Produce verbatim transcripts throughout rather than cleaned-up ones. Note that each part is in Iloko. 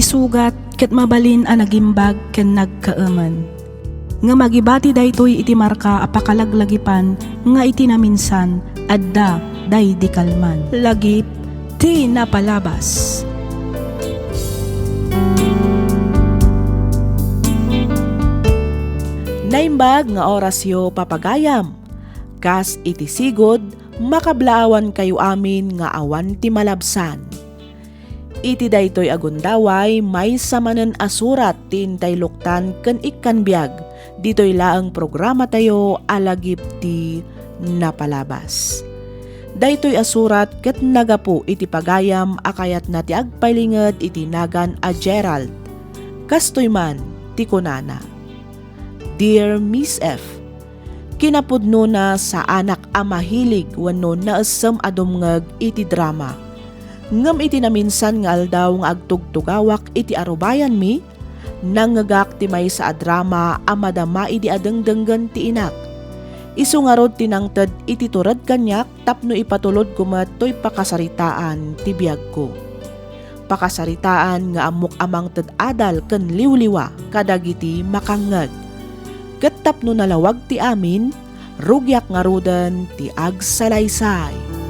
Sugat ket mabalin a nagimbag ken nagkaemen. Ngem agibati daytoy iti marka a pakalaglagipan nga iti naminsan, adda daydi kalman. Lagip ti napalabas. Naimbag nga orasyo, papagayam. Kas iti sigud, makablaawankayo amin nga awan ti malabsan. Iti daytoy a gundaway, maysa manen a surat ti intayloktan ken ikkan biag ditoy laeng programatayo a Lagip ti Napalabas. Daytoy a surat ket nagapu iti pagayam a kayatna ti agpailinged iti nagan a Gerald. Kastoy man ti kunana, "Dear Miss F, kinapudnona, saanak a mahilig wenno naessem a dumngeg iti drama. Ngem iti naminsan nga aldaw nga agtugtugawak iti arubayanmi, nangngegak ti maysa a drama a madama idi adengdenggen ti inak. Isu ngarud ti nangted iti tured kaniak tapno ipatulodko met toy pakasaritaan ti biagko. Pakasaritaan nga ammok a mangted adal ken liwliwa kadagiti makangngeg. Ket tapno nalawag ti amin, rugiak ngaruden ti agsalaysay."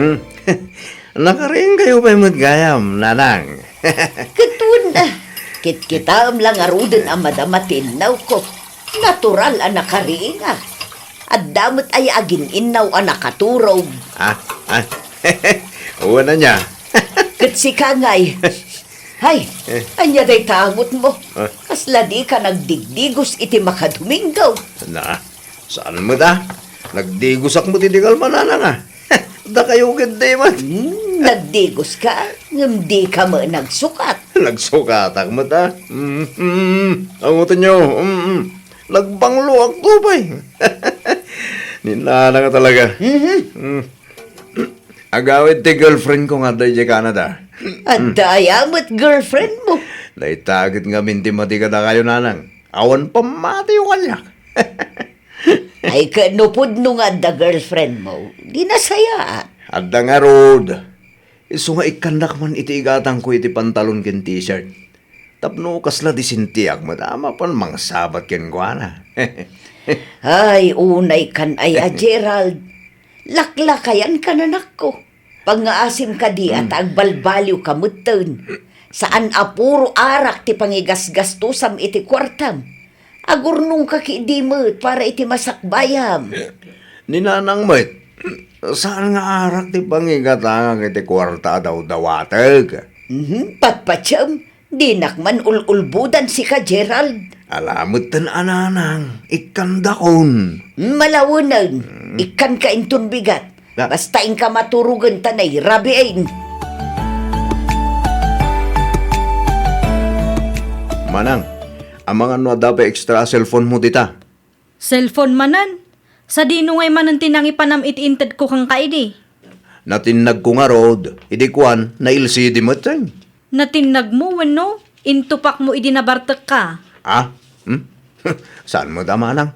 Hmm. Nakariingkayo pay met gayam, nanang. Ket wen, ah, kitkitaem la ngaruden a madama ti innawko. Natural a nakariingak. Adda met aya agin-innaw a nakaturog. Ah, ah. Wen ania? Ket sika ngay. Hay, eh, ania dayta angotmo? Ah. Kasla dika nagdigdigos iti makadomingo. Na, saan met a? Nagdigosak met iti kalman, nanang, ah. Dakayo ketdi met. Hmm, nagdigoska, ngem dika met nagsukat. Nagsukatak met, ah. Mm, mm, mm. Angotenyo, mm, mm. Nagbangloakto pay. Ni nanang talaga. Mhm. Mm. Agawid ti girlfriend ko nga adda idiay Canada. Adda aya met girlfriend mo? Dayta ket ngamin ti mati kadakayo, nanang. Awan pammatiyo kaniak. Ay, ket no pudno nga adda girlfriend mo, di nasayaat. Adda ngarud. Isu nga ikkandak man iti igatangko iti pantalon ken t-shirt. Tapno kasla disintiak met a mapan mangsabat kenkuana. Ay, unay kan ay a Gerald. Laklakayanka, anakko. Pangngaasim kadi a ta agbalbaliwka metten. Saan a puro arak ti pangigasgastusam iti kuartam. Agurnongka ketdi met para iti masakbayam. Ni nanang met, saan nga arak ti pangigatangak iti kuarta a dawdawatek. Mhm, patpatiem, dinak man ul-ulbodan sika, Gerald. Ala metten a nanang, ikkandakon. Malawenen, ikkanka inton bigat. Na- Basta inka maturogen ta nairabiin. Manang, amangan no adda pay extra a cellphone mo dita? Cellphone manen? Sadino ngay manen ti nangipanam iti intedko kenka idi? Natinnagko ngarud, idi kuan, na-L C D metten. Natinnagmo wenno intupakmo idi nabartekka? Ah? Hmm? Saan met a manang?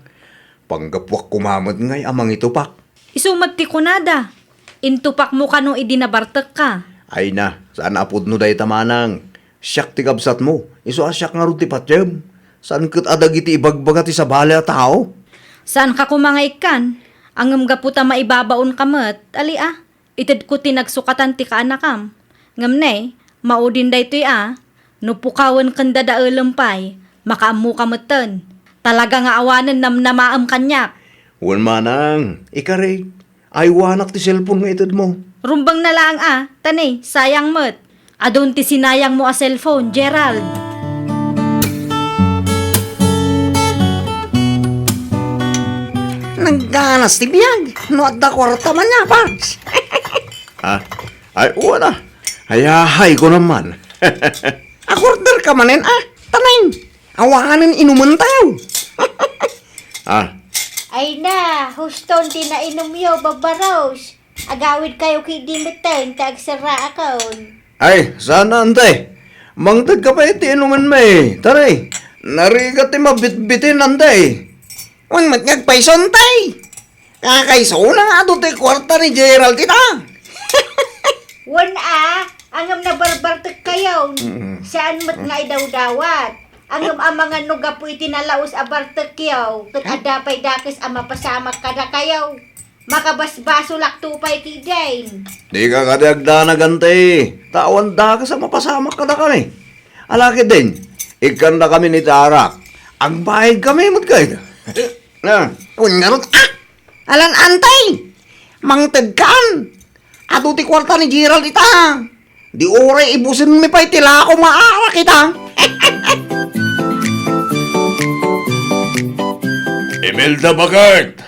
Panggapuak koma met ngay a mangitupak. Isu met ti kunada, intupakmo kano idi nabartekka? Ay na, saan a pudno dayta, manang. Siak ti kabsatmo, isu a siak ngarud ti patiem. Saan ket a dagiti ibagbaga ti sabali a tao? Saanka koma nga ikkan, ngem gapu ta maibabaonka met, ali a. Itedko ti nagsukatan ti kaanakam. Ngem ne, maudin daytoy a, no pukawen ken dadaelem pay, makaammoka metten. Talaga nga awanen namnamaem kaniak. Wen manang, ikarik, aywanak ti cellphone nga itedmo. Rumbengna laeng a, ta ne, sayang met. Adun ti sinayangmo a cellphone, Gerald. Nagganas ti biag no adda kuarta man, Pards. Ah, ay, wen a. Ayahay ko naman. Akorder ka manen, ah, taneng. Awanen inumen tayo. Ah. Ay na, huston ti nainumyo, Babaros. Agawid kayo ki Dimiten, ti agserraakon. Ay, sana, ante. Mangted ka pa iti inumen mi. Tara, eh. Narigat ti mabitbitin, ante. Wen met nga agpayso, tay. Kakaisuna nga adu ti kuarta ni Gerald ita. Wen a, ngem nabarbartek kayo. Mm. Saan met nga idawdawat. Ngem amangan no gapu iti nalaus a bartekyo, ket adda pay dakes a mapasamak kadakayo. Makabasbasolakto pay ti diay. Dika kadi agdanag, anti. Ta awan dakes a mapasamak kadakami. Ala ketdin, ikkannakami iti arak. Agbayadkami met kayta. Ah. Wen ngarud, ah! Alan, anti! Mangtedkan! Adu ti kuarta ni Gerald ita. Di uray ibusenmi pay ti lako nga arak ita. Imelda, baket!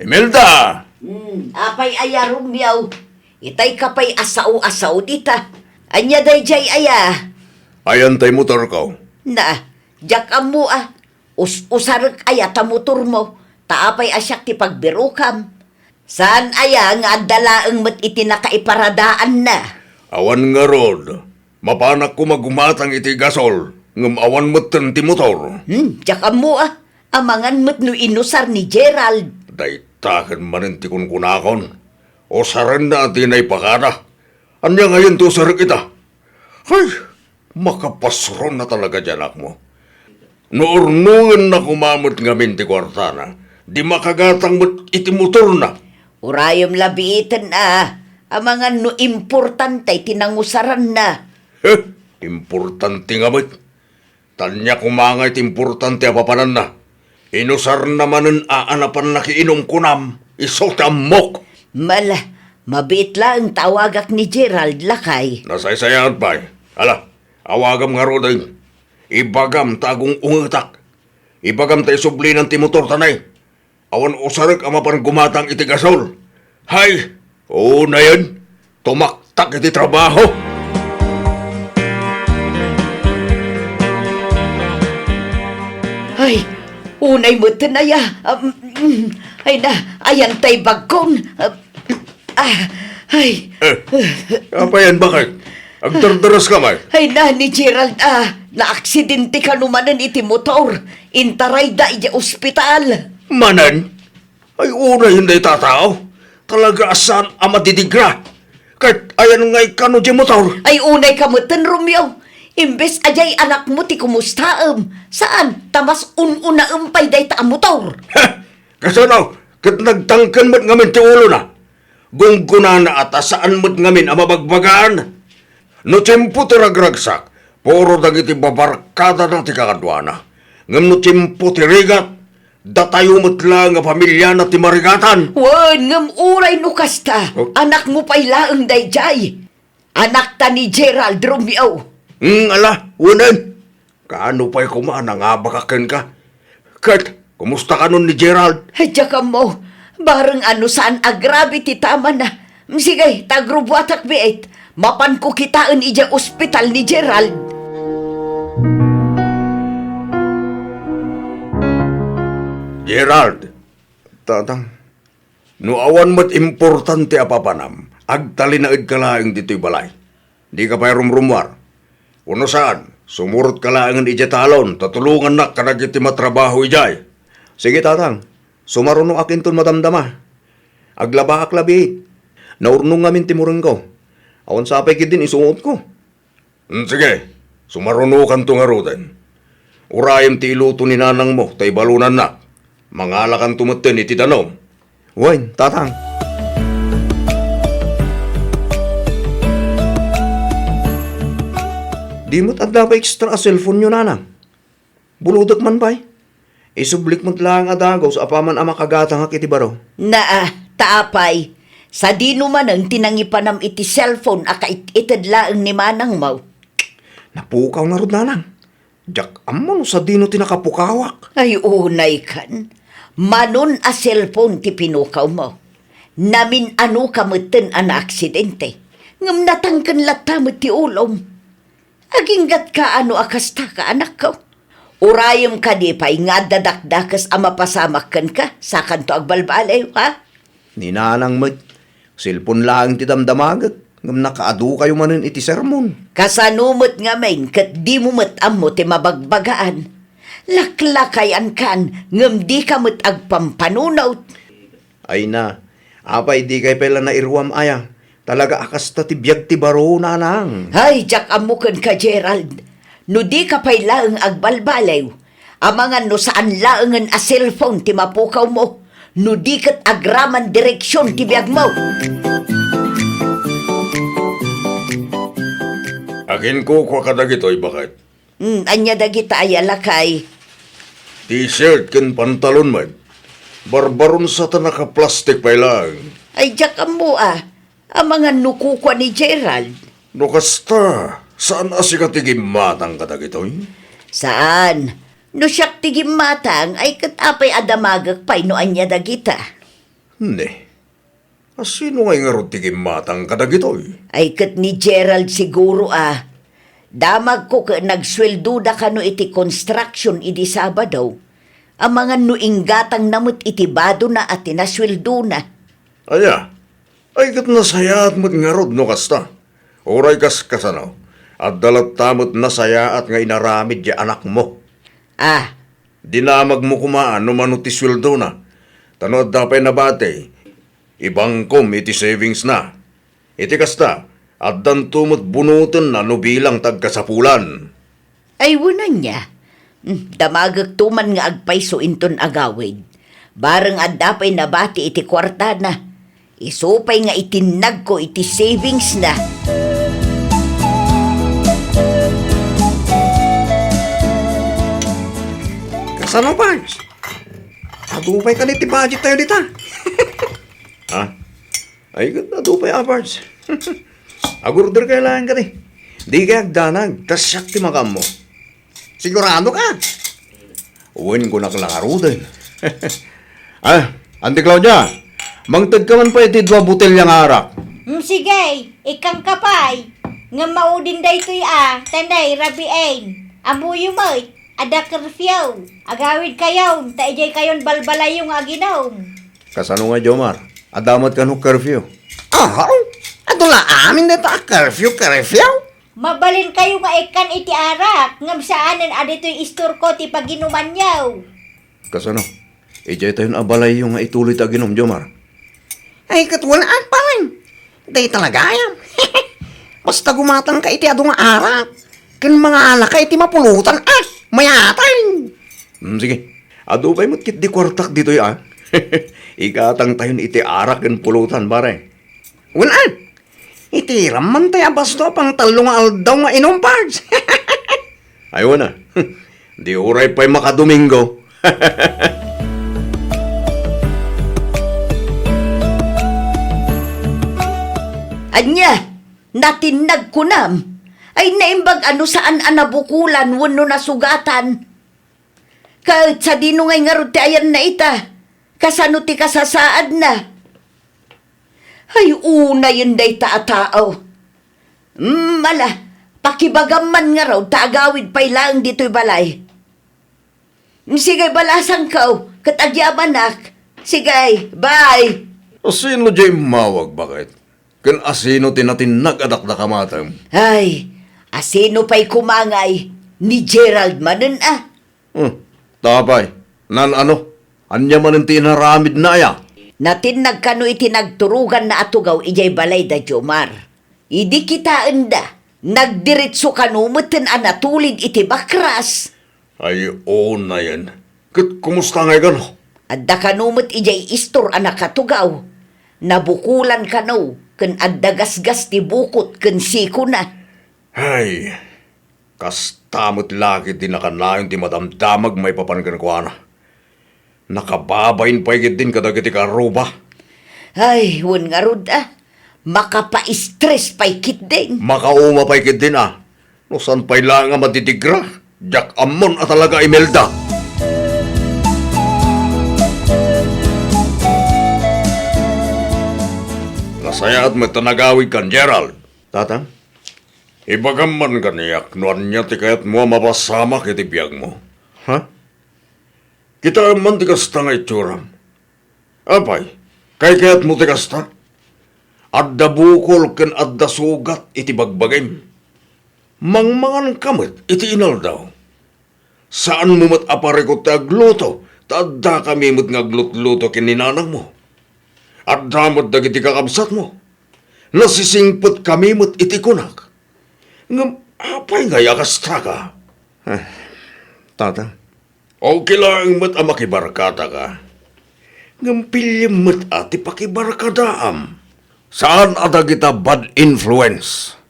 Imelda! Hmm, apay aya, Romeo? Itay ka pay a sao-a sao dita. Ania daydiay aya? Ayan tay motorko. Na, diak ammo a. Us-usarek aya ta motormo, ta apay a siak ti pagbirokam? Saan aya nga adda laeng met iti nakaiparadaanna? Awan ngarud, mapanak koma gumatang iti gasol, ngem awan metten ti motor. Hmm, diak ammo a, amangan met no inusar ni Gerald. Dayta ken manen ti kunkunakon. Usarenna a di naipakada. Ania ngayen ti usarek ita? Hay, makapasron a talaga ti anakmo. No urnogenna koma met ngamin ti kuartana, di makagatang met iti motorna. Urayem la biiten a, amangan no importante ti nangusaranna. Heh, importante nga met. Ania koma nga iti importante a papananna. Inusarna manen a napan nakiinum kunam, isu ti ammok. Mala, mabiit laeng ta awagak ni Gerald, lakay. Nasaysayaat pay. Ala, awagam ngaruden. Ibagam ta agung-ungetak. Ibagam ta isublinan ti motorta, nay. Awan usarek a mapan gumatang iti gasol. Hay, unayen, tumaktak iti trabaho. Ay, unay metten aya. Um, mm, ay na, ayan tay bagkon. Um, Ah, ay. Eh, apay yan, baket? Agdardaras ka, may? Ay na, ni Gerald, ah, naaksidente kano manen iti motor. Intarayda idiay ospital. Manen? Ay, unayen dayta a tao. Talaga a saan a madidigra. Ket ayan nga ikkano diay motor? Ay, unay ka metten, Romeo. Imbes a diay anakmo ti kumustaem, saan, ta mas un-unaem pay dayta a motor. Heh! Kasano? Ket nagtangken met ngamin ti ulona. Gunggonana a ta saan met ngamin a mabagbagaan. No tiempo ti ragragsak, puro dagiti babarkadana ti kakaduana. Ngem no tiempo ti rigat, datayo met laeng a pamiliana ti marigatan. Wen, ngem uray no kasta, oh, anakmo pay laeng daydiay. Anakta ni Gerald, Romeo. Hmm, ala, unen. Kaano pay koma a nangabakak kenka? Ket, kumusta kanon ni Gerald? Ay, diak ammo. Bareng a no saan a grabe ti tamana. Sige, ta agrubuatak biit. Mapanko kitaen idiay ospital ni Gerald. Gerald. Tatang, no awan met importante a papanam, agtalinaedka laeng ditoy balay. Dika pay rumrumuar. Wenno saan, sumurotka laengen idiay talon ta tulongannak kadagiti matrabaho idiay. Sige, Tatang. Sumarunoak inton madamdama. Aglabaak la biit. Naurnong ngamin ti murengko. Awan sapay ketdin isuotko. Hmm, sige, sumarunokanto ngaruden. Urayem ti iluto ni nanangmo ta ibalonannak. Mangalakanto metten iti danum. Wen, Tatang. Di met adda pay extra a cellphone-yo, Nanang. Bulodek man pay. Isublik met laeng a dagus apaman a makagatangak iti baro. Naa, ta apay, sadino manen ti nangipanam iti cellphone a kait-ited laeng ni manangmo? Napukaw ngarud, Nanang. Diak ammo no sadino ti nakapukawak. Ay, unay kan. Manon a cellphone ti pinukawmo. Namin-anoka metten a naaksidente. Ngem natangken latta met ti ulom. Aginggatka a no a kasta ka, anakko. Urayem kadi pay nga adda dakdakes a mapasamak kenka, sakanto agbalbaliw, ha? Ni Nanang met, cellphone laeng ti damdamagek, ngem nakaadu kayo manen iti sermon. Kasano met ngamin ket dimo met ammo ti mabagbagaan? Laklakayankan, ngem dika met agpampanunot. Ay na, apay dikay pay la nairuam aya? Talaga a kasta ti biag ti baro, nanang. Ay, diak ammo kenka, Gerald. No dika pay laeng agbalbaliw, amangan no saan laengen a cellphone ti mapukawmo, no di ket agraman direksion ti biagmo. Aginkukua kadagitoy, baket. Hmm, ania dagita aya, lakay? T-shirt ken pantalon met. Barbaron sa ta nakaplastik pay laeng. Ay, diak ammo a. Amangan no kukua ni Gerald. No kasta, saan a sika ti gimmatang kadagitoy? Saan? No siak ti gimmatang, ay ket apay a damagek pay no ania dagita? Ne. A sino ngay ngarud ti gimmatang kadagitoy? Ay ket ni Gerald siguro a. Damagko ket nagsueldoda kano iti construction idi Sabado. Amangan no inggatangna met iti badona a ti nasueldona. Aya, ay ket nasayaat met ngarud no kasta. Uray kas-, kasano, adda latta met nasayaat nga inaramid ti anakmo. Ah. Dinamagmo koma no mano ti sueldona. Ta no adda pay nabati, ibangkom iti savingsna. Iti kasta, addanto met bunotenna no bilang ti agkasapulan. Ay, wen ania? Hmm, damagekto man nga agpayso inton agawid. Bareng adda pay nabati iti kuartana. Isu pay nga itinnagko iti savingsna. Kasano, Pards? Adu pay kadi ti budget tayo dita? Ha? Ay, adu pay a, Pards. Agorder kayo laeng kadi. Dikay agdanag, ta siak ti makaammo. Sigurado ka? Wen, kunak la ngaruden. Ah, Auntie Claudia, mangted ka man pay iti dua botelya nga arak. Hmm, sige, ikkanka pay. Ngem maudin daytoy a, tanay, rabiin. Ammoyo met, adda curfew. Agawid kayon, ta idiay kayon balbalayo nga aginom. Kasano nga, Jomar? Adda met kano curfew? Aha, adu la amin dayta a curfew, curfew? Mabalin kayo nga ikkan iti arak, ngem saanen a ditoy istorko ti paginumanyo. Kasano? Idiay tayon a balayyo nga ituloy ti aginom, Jomar. Ay, ket wen a, pare. Dayta la gayam. Basta gumatanka iti adu nga arak, ken mangalaka iti mapulotan, ah, mayatay. Hmm, sige. Adu pay met ketdi kuartak ditoy, ah. Ikatang tayon iti arak ken pulotan, pare. Wen a, iti ramman tay a basto a pangtallo nga aldaw nga inum, Pards. Ay, wen a. Di uray pay makadomingo. Ania? Natinnag kunam? Ay, naimbag a no saan a nabukolan wenno nasugatan. Ket sadino ngay ngarud ti ayanna ita? Kasano ti kasasaadna? Ay, unayen dayta a tao. Mm, ala, pakibagam man ngarud ta agawid pay laeng ditoy balay. Mm, sige, balasangko, ket agyamanak. Sige, bye. Asino diay immawag, baket? Ken asino ti natinnag a dakdakamatem? Ay, asino pay koma ngay, ni Gerald manen a? Hmm, ta apay, naan-ano? Ania manen ti inaramidna aya? Natinnag kano iti nagturoganna a tugaw idiay balay da Jomar. Idi kitaenda, nagdiretso kano meten a natulid iti bakras. Ay, unayen. Ket kumusta ngay kano? Adda kano met idiay istor a nakatugaw. Nabukolan kano ken adda gasgas ti bukot ken sikona. Ay, kasta met la ketdi nakanayon ti madamdamag maipapan kenkuana. Nakababain pay ketdin kadagiti karuba. Ay, wen ngarud a, makapaistres pay ketdin. Makauma pay ketdin a. No saan pay laeng a madidikra, diak ammon a talaga Imelda. Nasayaat met ta nagawidkan, Gerald. Tatang, ibagam man kaniak no ania ti kayatmo a mapasamak iti biagmo. Ha? Kitaem man ti kasta nga itsuram. Apay, kaykayatmo ti kasta? Adda bukol ken adda sugat iti bagbagim. Mangmanganka met iti inaldaw. Saanmo met a parikut ti agluto, ta addakami met nga aglutluto ken ni nanangmo. Adda met dagiti kakabsatmo. Nasisingpetkami met iti kunak. Ngem apay ngay a kastaka? Ah, tata. Okay laeng met a makibarkataka. Ngem piliem met a ti pakibarkadaam. Saan a dagita bad influence.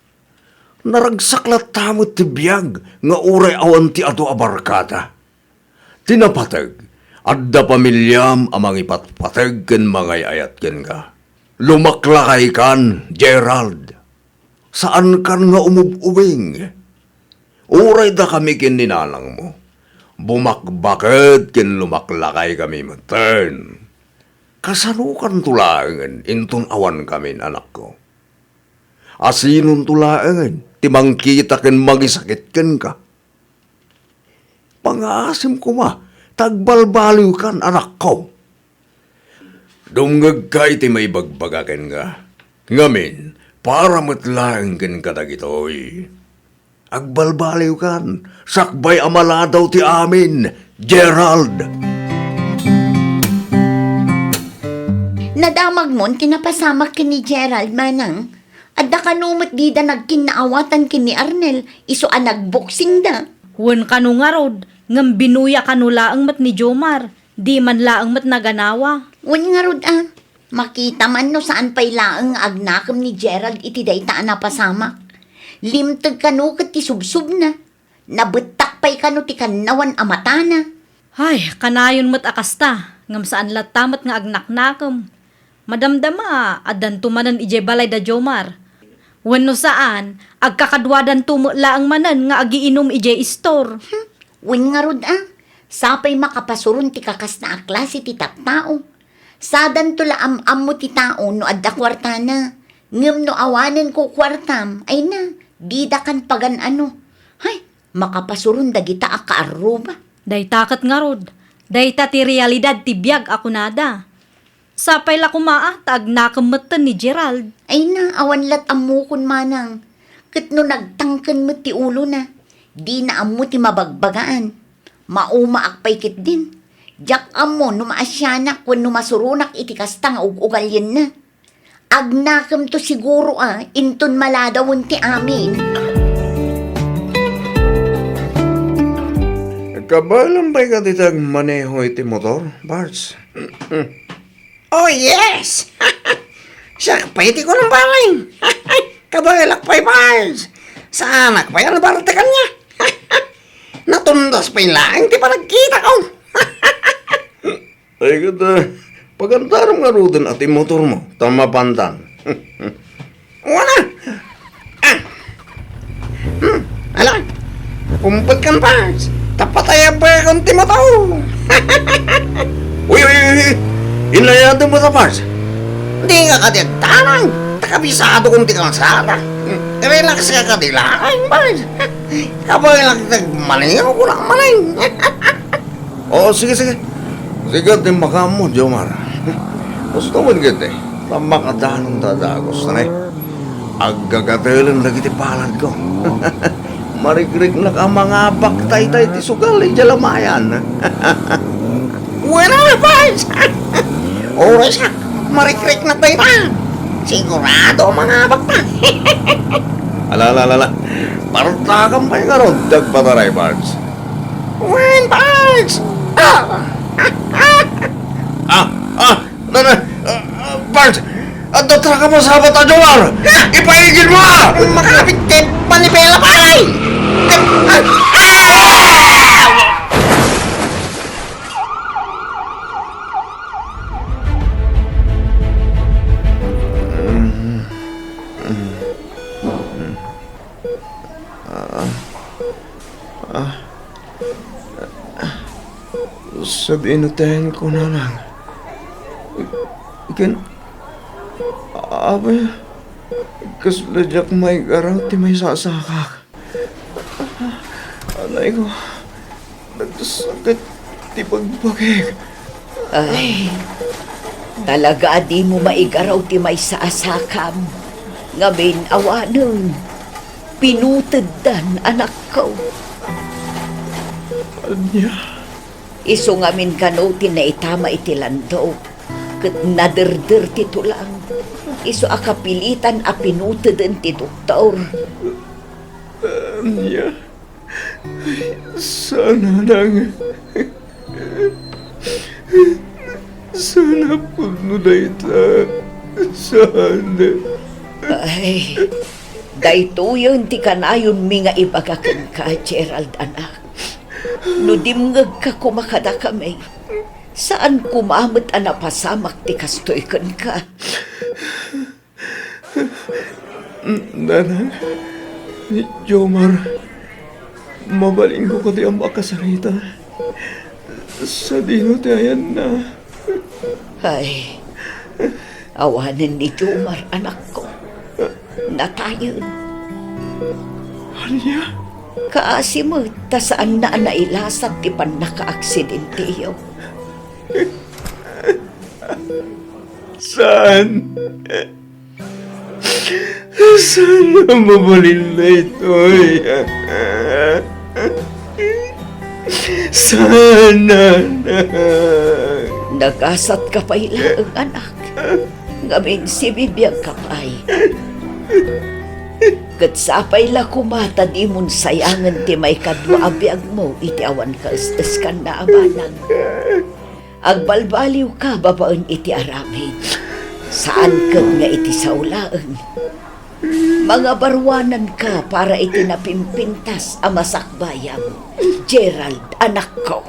Naragsak latta met ti biag nga uray awan ti adu a barkada. Ti napateg, adda pamiliam a mangipatpateg ken mangay-ayat kenka. Lumaklakaykan, Gerald. Saankan nga umub-ubing. Uray dakami ken ni nanangmo, bumakbaket ken lumaklakaykami metten. Kasanokanto laengen inton awankamin, anakko? Asinonto laengen ti mangkita ken mangisakit kenka? Pangaasim koma ta agbalbaliwkan, anakko. Dumngegka iti maibagbaga kenka. Ngamin, para met laeng kenka dagitoy. Agbalbaliwkan, sakbay a maladaw ti amin, Gerald! Nadamagmon ti napasamak ken ni Gerald, manang. Adda kano met dida nagkinnaawatan ken ni Arnel, isu a nagboksingda. Wen kano ngarud, ngem binuya kano laeng met ni Jomar, di man laeng met naganawa. Wen ngarud a, makita man no saan pay laeng nga agnakem ni Gerald iti dayta a napasamak. Limteg kano ket ti subsubna. Nabettak pay kano ti kannawan a matana. Ay, kanayon met a kasta, ngem saan latta met nga agnaknakem. Madamdama, addanto manen idiay balay da Jomar. Wenno saan, agkakaduadanto met laeng manen nga agiinum idiay istor. Hmm, wen ngarud a, sapay makapasuron ti kakasna a klase ti tattao. Sadanto la am-ammo ti tao no adda kuartana. Ngem no awanen kukuartam, ay na, didakan pagan-ano. Hay, makapasuron dagita a kaarruba. Dayta ket ngarud, dayta ti realidad ti biag a kunada. Sapay la koma a ta agnakem metten ni Gerald. Ay na, awan lat ammokon manang. Ket no nagtangken met ti ulona, dina ammo ti mabagbagaan. Maumaak pay ketdin. Diak ammo no maasianak wenno masuronak iti kasta nga ug-ugalienna. Agnakemto siguro a inton maladawen ti amin. Kabaelam pay kadi ti agmaneho iti motor, Pards? Oh, yes! Siak pay ti kunam, pare. Kabaelak pay, Pards. Saanak pay a nabarte kaniak. Natundas pay laeng ti panagkitako. Ay, ket, ah, pagantaram ngaruden a ti motormo, ta mapantan. Wala. Ah. Hmm, ala. Kumpetkan, Pards. Ta patay a bekon ti motor. Uy, uy, uy, uy. Inayadem met a, Pards. Dika kadi agtarang. Ta kabisadokon ti kalsada. Hmm, relax ka kadi laeng, Pards. Kabaelak ti agmaneho, kunak manen. Oo, sige, sige. Sika ti makaammo, Jomar. Gusto mo giti? Ta makadanon ta dagus, ne? Aggagatelen dagiti paladko. Marikriknak a mangabak taytay ti sugal idiay lamayan. Wala, Pards! Oras ka, marikriknak dayta. Sigurado a mangabak ta. Ala, ala, ala, ala. Partakan pay ngarud ti agpataray, Pards. Wen, Pards! Ah! Ah! Ah! Na, na, ah, ah, Pards! Adda traka masabat a duar! Ipaigid mo, ah! Makapit ti manipela, pare! Ah! Ah! Ah, ah, sadino ti kunana? Ken, apay, kasla diak maigaraw ti maisasakak. Anay ko, nagsakit ti bagbagik. Ay, talaga a dimo maigaraw ti maysa a sakam. Ngamin awanen, pinuteddan, anakko. Ania? Isu ngamin kano ti naitama iti landok, ket naderder ti tulang. Isu a kapilitan a pinuteden ti doktor. Ania? Saan a nang-, saan a pudno dayta. Saan. Ay, daytoyen ti kanayonmi nga ibaga kenka, Gerald, anak. No dimngegka koma kadakami, saan koma met a napasamak ti kastoy kenka. Nanang, ni Jomar, mabalinko kadi a makasarita? Sadino ti ayanna? Ay, awanen ni Jomar, anakko. Natayen. Ania? Kaasi met ta saanna a nailasat ti pannakaaksidenteo. Saan? Saan a mabalin daytoy? Saan a na? Nagasatka pay laeng, anak. Ngamin, sibibiagka pay. Ket sapay la koma ta dimon sayangen ti maikadua a biagmo iti awan kaes-eskanna a banag. Agbalbaliwka babaen iti aramid. Saan ket nga iti sao laeng. Mangabaruananka para iti napimpintas a masakbayam, Gerald, anakko.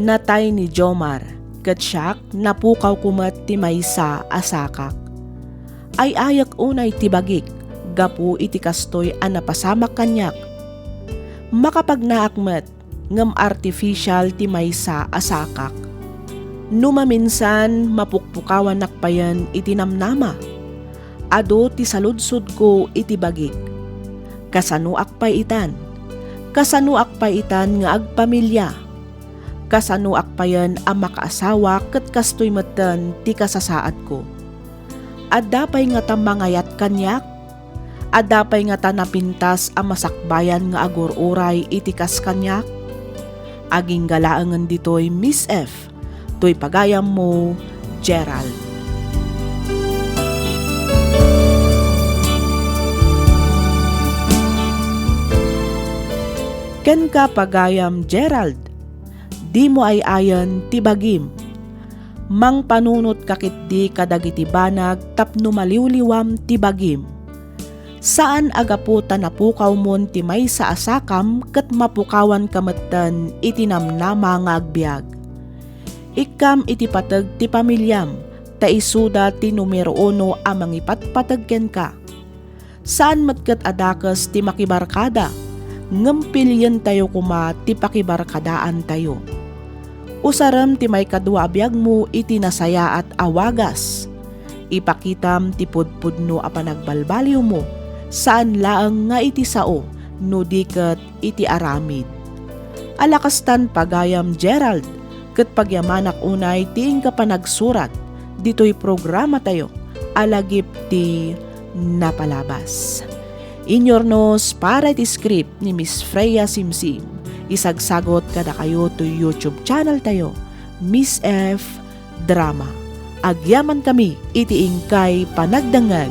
Natay ni Jomar, ket siak, napukawko met ti maysa a sakak. Ay-ayek unay ti bagik gapu iti kastoy a napasamak kaniak. Makapagnaak met, ngem artificial ti maysa a sakak. No maminsan, mapukpukawanak payen iti namnama. Adu ti saludsodko iti bagik. Kasanoak pay itan? Kasanoak pay itan nga agpamilia? Kasanoak payen a makaasawa ket kastoy metten ti kasasaadko? Adda pay ngata mangayat kaniak? Adda pay ngata napintas a masakbayan nga agur-uray iti kas kaniak? Agingga laengen ditoy, Miss F, toy pagayammo, Gerald. Kenka, pagayam Gerald, dimo ay-ayen ti bagim. Mangpanunotka ketdi kadagiti banag tapno maliwliwam ti bagim. Saan a gapu ta napukawmon ti maysa a sakam ket mapukawanka metten iti namnama nga agbiag. Ikkam iti pateg ti pamiliam, ta isuda ti numero uno a mangipatpateg kenka. Saan met ket a dakes ti makibarkada, ngem pilientayo koma ti pakibarkadaantayo. Usarem ti maikadua a biagmo iti nasayaat a wagas. Ipakitam ti pudpudno a panagbalbaliwmo, saan laeng nga iti sao, no di ket iti aramid. Alakastan, pagayam Gerald, ket pagyamanak unay ti inka panagsurat ditoy programatayo a Lagip ti Napalabas. Inyurnos para iti script ni Miss Freya Simsim. Isagsagot kadakayo toy YouTube channel tayo, Miss F Drama. Agyamankami iti inkay panagdengngeg.